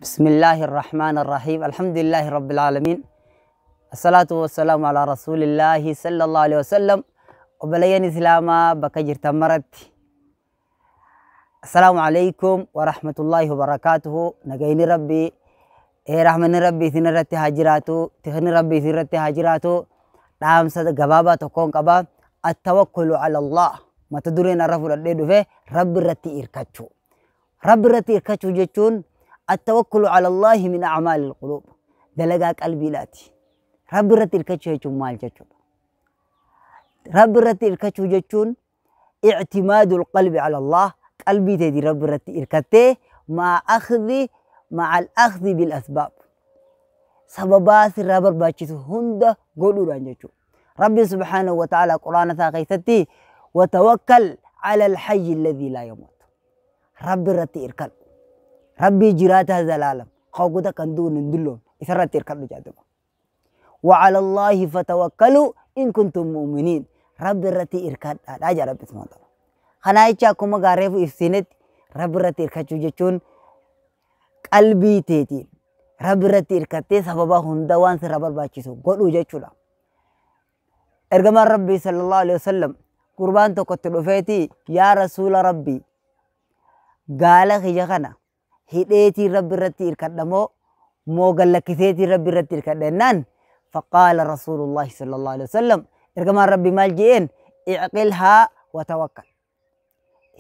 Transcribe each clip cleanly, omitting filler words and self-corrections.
بسم الله الرحمن الرحيم، الحمد لله رب العالمين، الصلاة والسلام على رسول الله صلى الله عليه وسلم. Obboleeyyan Islaamaa bakka jirtan maratti, السلام عليكم ورحمة الله وبركاته. Nagayni Rabbii, rahmanni Rabbii isin irratti haa jiraatu, tikni Rabbii isin irratti haa jiraatu. Dhaamsa gabaabaa tokkoon qaba. التوكل على الله. Mata dureen irra fudhadhee dhufe Rabbi irratti hirkachuu. Rabbi irratti hirkachuu jechuun التوكل على الله من أعمال القلوب. Dalagaa qalbiidhaati. Rabbi irratti hirkachuu jechuun maal jechuudha? Rabbi irratti hirkachuu jechuun اعتماد القلب على الله. Qalbii teetii Rabbi irratti hirkattee مع الأخذ بالأسباب. Sababaa sirraa barbaachisu hunda godhuudhaan jechuudha. Rabbi سبحانه وتعالى quraana isaa keessatti وتوكل على الحي الذي لا يموت. Rabbi irratti hirkadhu. Rabbii jiraataa zalaalam. Hawwata kan duun hin dulloon isarratti hirkadhu jedhama. وعلى الله فتوكلوا إن كنتم مؤمنين. Rabbi irratti hirkadhaadha jedha Rabbi سبحانه وتعالى. Kanaa jecha akkuma gaareefu ibsinetti, Rabbi irratti hirkachuu jechuun qalbii teetiin Rabbi irratti hirkattee sababa hunda waan sirraa barbaachisu godhuu jechuudha. Ergamaan Rabbii صلى الله عليه وسلم gurbaan tokkotti dhufeeti, "Yaa Rasuula Rabbii, gaala kiyya kana hidheetiin Rabbi irratti hirkadha moo gallakkiseetiin Rabbi irratti hirkadha?" jennaan, فقال رسول الله صلى الله عليه وسلم, ergamaan Rabbii maal je'een? "اعقلها وتوكل."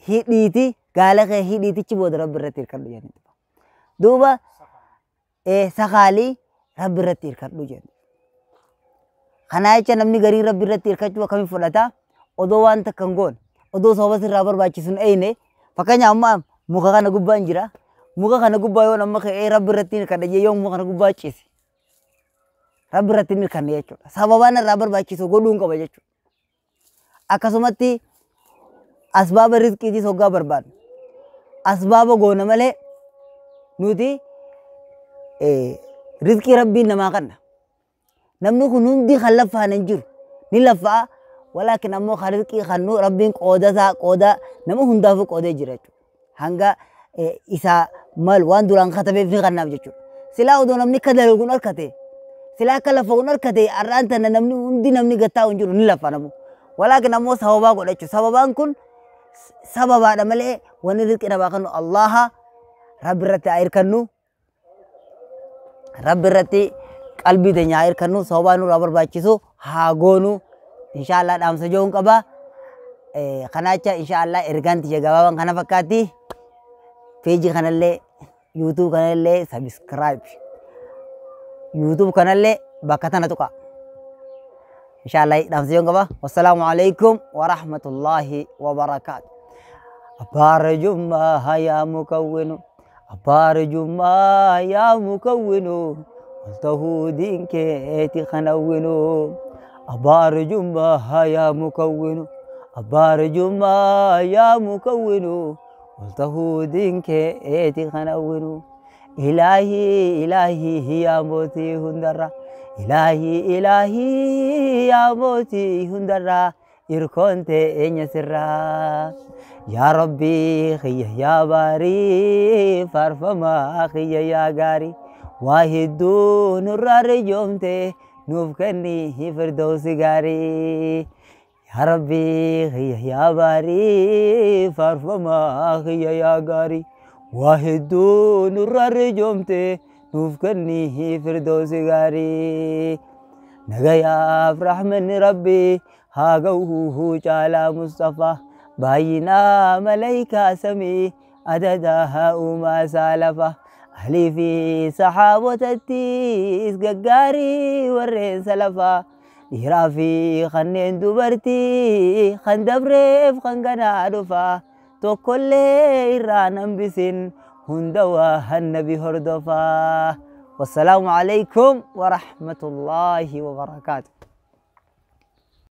Hidhiiti, gaala kee hidhiitichi booda Rabbi irratti hirkadhu jedhani. Duuba sakaalii, Rabbi irratti hirkadhu jedhu. Kanaa jecha namni garii Rabbi irratti hirkachuu akkamiin fudhata? Odoo waan takka hin goone, odoo sababa sirraa barbaachisu hin eeyne, fakkeenyaaf amma muka kana gubbaan jira. Muka kana gubbaa yoon amma ka'ee Rabbi irratti hirkadha jee yoon muka kana gubbaa ciise, Rabbi irratti hin hirkanne jechuudha. Sababaan irraa barbaachisu godhuun qaba jechuudha. Akkasumatti asbaaba rizqiitis hoggaa barbaadnu, asbaaba goona malee nuti rizqii Rabbiin namaa kanna. Namni kun hundi kan laffaan hin jiru. Ni laffaa, walaakin ammoo kan rizqii kannu Rabbiin qooda isaa qooda nama hundaafuu qoodee jira jechuudha. Hanga isaa mal waan duraan katabeef ni kannaaf jechuudha. Silaa odoo namni akka dalaguun harkate, silaa akka lafa harkate, har'aan tana namni hundi namni gattaa'u hin jiru, ni laffa namu. Walaakin ammoo sababaa godhachuu. Sababaan kun sababaadha malee wanni rizqii namaa kennu Allaha. Rabbi irratti haa hirkannu. Rabbi irratti qalbii teenya haa hirkannu, sababaa nurraa barbaachisu haa goonu. Inshaallah dhaamsa joon qaba. Kana jecha inshaallah ergaan tiyya gabaabaan kana fakkaatti. Peejii kanallee, YouTube kanallee subscribe. YouTube kanallee bakka tana tuqa. Inshaallah dhaamsa joon qaba. والسلام عليكم ورحمة الله وبركاته. Abbaa arjummaa yaa mukawwinu, abbaa arjummaa yaa mukawwinu, ol tahuu diinkeeti kanawwinu. Abbaa arjummaa yaa mukawwinu, abbaa arjummaa yaa mukawwinu, ol tahuu diinkeeti kanawwinu. Ilaahii, ilaahii yaa mootii hundarra, ilaahii, ilaahii yaa mootii hundarra, irkoon teenya sirraa. Yaa Rabbii kiyya, yaa baarii, faarfamaa kiyya yaa gaarii, waa hedduu nurraa rijoomte, nuuf kenni firdoosi gaarii. Yaa Rabbii kiyya, yaa baarii, faarfamaa kiyya yaa gaarii, waa hedduu nurraa rijoomte, nuuf kenni firdoosi gaarii. Nagayaaf rahmanni Rabbii haa ga'uu caalaa Mustafaa, baay'inaa malaayikaa samii, adadaa uumaa isaa lafa, ahlii fi sahaabotattis gaggaarii warreen salafaa, dhiiraa fi kanneen dubartii, kan dabreef kan ganaa dhufaa, tokkollee irraa hambisin, hunda waa nabi hordofaa. والسلام عليكم ورحمة الله وبركاته.